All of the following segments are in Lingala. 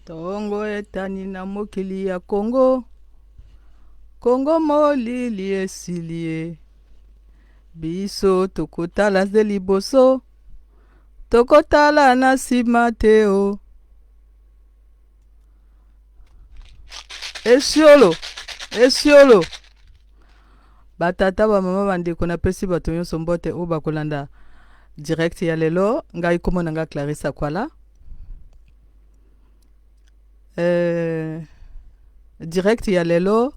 Tongo etani na mokili ya Congo, Congo molili esili ye. Biso tokotala nde liboso, tokotala na nsima te o. Esiolo, esiolo. Batata, bamama, bandeko, napesi bato nyonso mbote oyo bakolanda direct ya lelo. Ngai kombo na ngai Clarisse Akwala. Direct ya lelo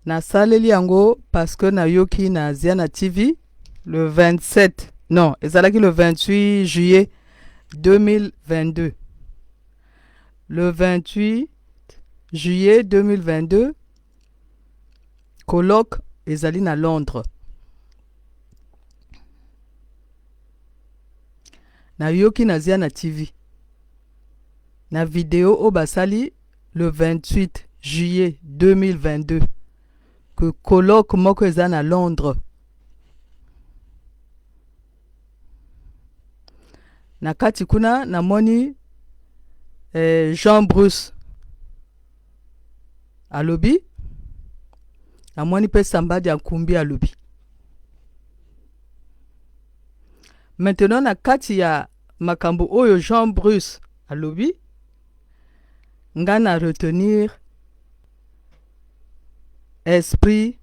nasaleli yango parce que nayoki na Ziana TV le 27, non, ezalaki le 28 juillet 2022. Le 28 juillet 2022, colloque ezali na Londres. Nayoki na Ziana TV na video oyo basali le 28 juillet 2022 que colloque moko eza na Londres. Na kati kuna namoni Jean Bruce alobi, namoni pe Samba dia Nkumbi alobi. Maintenant na kati ya makambo oyo Jean Bruce alobi, nga na retenir esprit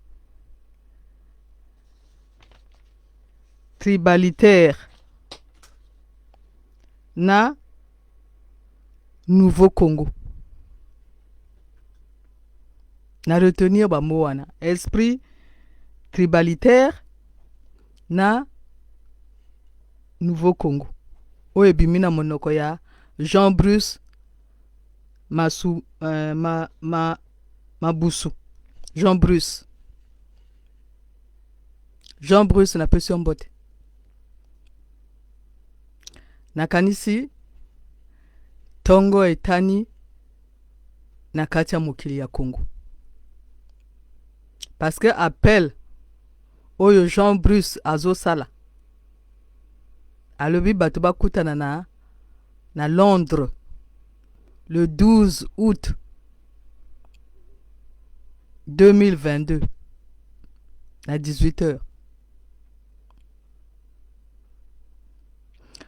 tribalitaire na Nouveau Congo. Na retenir ba mots wana, esprit tribalitaire na Nouveau Congo oyo ebimi na monoko ya Jean Bruce Masu, ma, ma, Mabusu. Jean Bruce, Jean Bruce napesi yo mbote. Nakanisi tongo etani na kati ya mokili ya Congo parce que appel oyo Jean Bruce azosala, alobi bato bakutana na Londres le 12 août 2022 na 18 heures.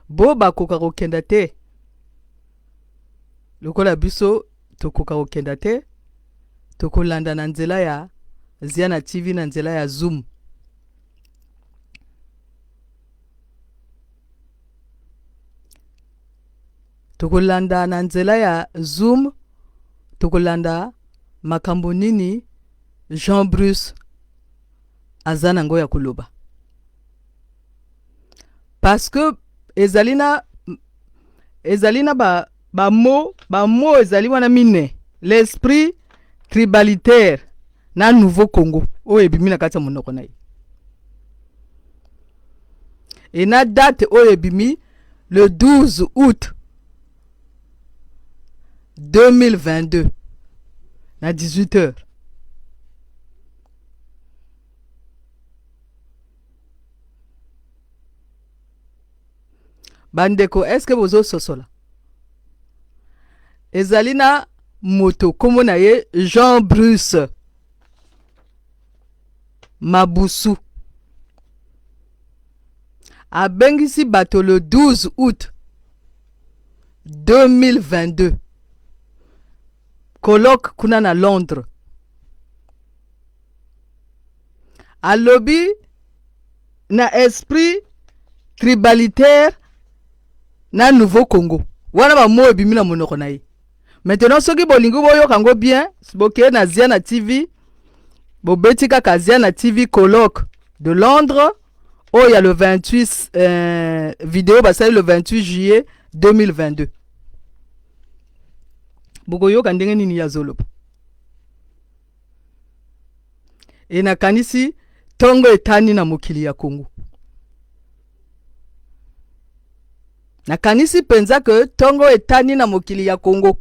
Bo bakoka kokenda te lokola biso tokoka kokenda te, tokolanda na nzela ya Ziana TV na nzela ya Zoom. Tokolanda na nzela ya Zoom, tokolanda makambo nini Jean Bruce aza nango ya koloba. Parce que ezali na ba mot ezali wana mine, l'esprit tribalitaire na Nouveau Congo oyo ebimi na kati ya monoko na ye. Et na date oyo ebimi le 12 août 2022 na 18 heures. Bandeko, est-ce que bozo sosola? Ezali na moto kombo na ye Jean Bruce Mabusu abengisi bato le 12 août 2022 colloque kuna na Londres. Alobi na esprit tribalitaire na Nouveau Congo wana ba mots ebimi na monoko na ye. Maintenant soki bolingi boyoka ngo bien, bokeye na Ziana TV, bobeti kaka Ziana TV colloque de Londres oyo ya le 28, vidéo basali le 28 juillet 2022. Bokoyoka ndenge nini ya zoloba. E nakanisi tongo etani na mokili ya Congo. Nakanisi mpenza ke tongo etani na mokili ya Congo.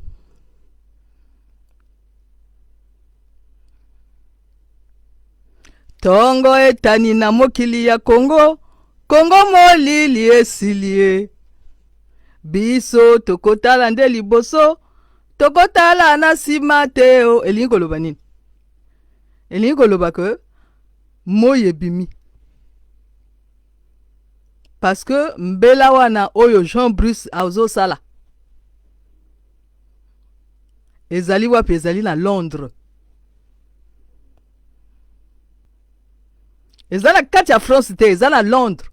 Tongo etani na mokili ya Congo, Congo molili esili ye. Biso tokotala nde liboso, Tokotala na nsima te o. Elingi koloba nini? Elingi koloba ke moi ebimi. Parce que mbela wana oyo Jean Bruce azosala ezali wapi? Ezali na Londres. Eza na kati ya France te, eza na Londres.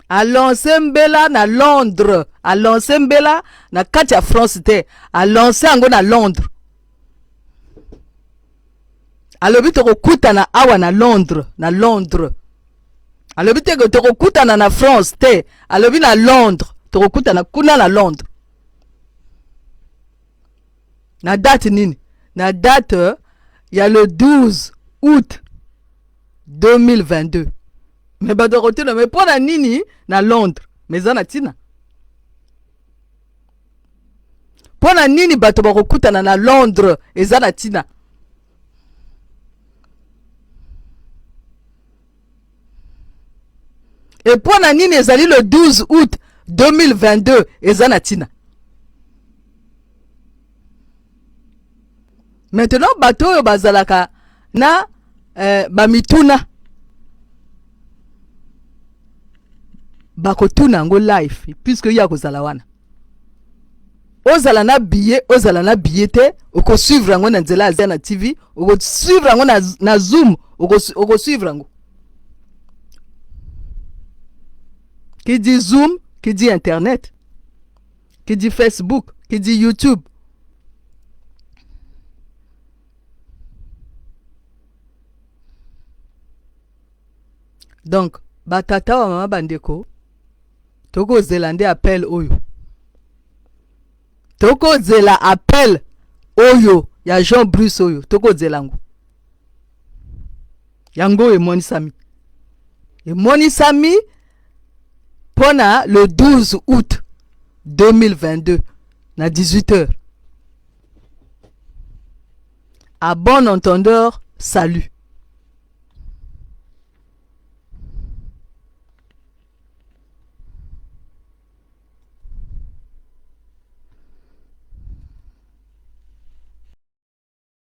Alance mbela na Londres, alance mbela na kati ya France te, alance yango na Londres. Alobi tokokutana awa na Londres, na Londres. Alobi te tokokutana na France te, alobi na Londres, tokokutana kuna na Londres. Na date nini? Na date ya le 12 août 2022. Me bato bakotuna me mpo na nini na Londres? Me eza na ntina. Mpo na nini bato bakokutana na Londres? Eza na ntina. E mpo na nini ezali le 12 août 2022? Eza na ntina. Maintenant bato oyo bazalaka na bamituna bakotuna yango live, puisque ye akozala wana. Ozala na billet, ozala na billet te, okosuivre yango na nzela ya na TV, okosuivre yango na Zoom, okosuivre yango. Qui dit Zoom, qui dit internet, qui dit Facebook, qui dit YouTube. Donc batata wa mama bandeko, tokozela nde appel oyo, tokozela appel oyo ya Jean Bruce oyo, tokozela yango. Yango oyo emonisami, emonisami mpona le 12 août 2022 na 18 heures. À bon entendeur, salut.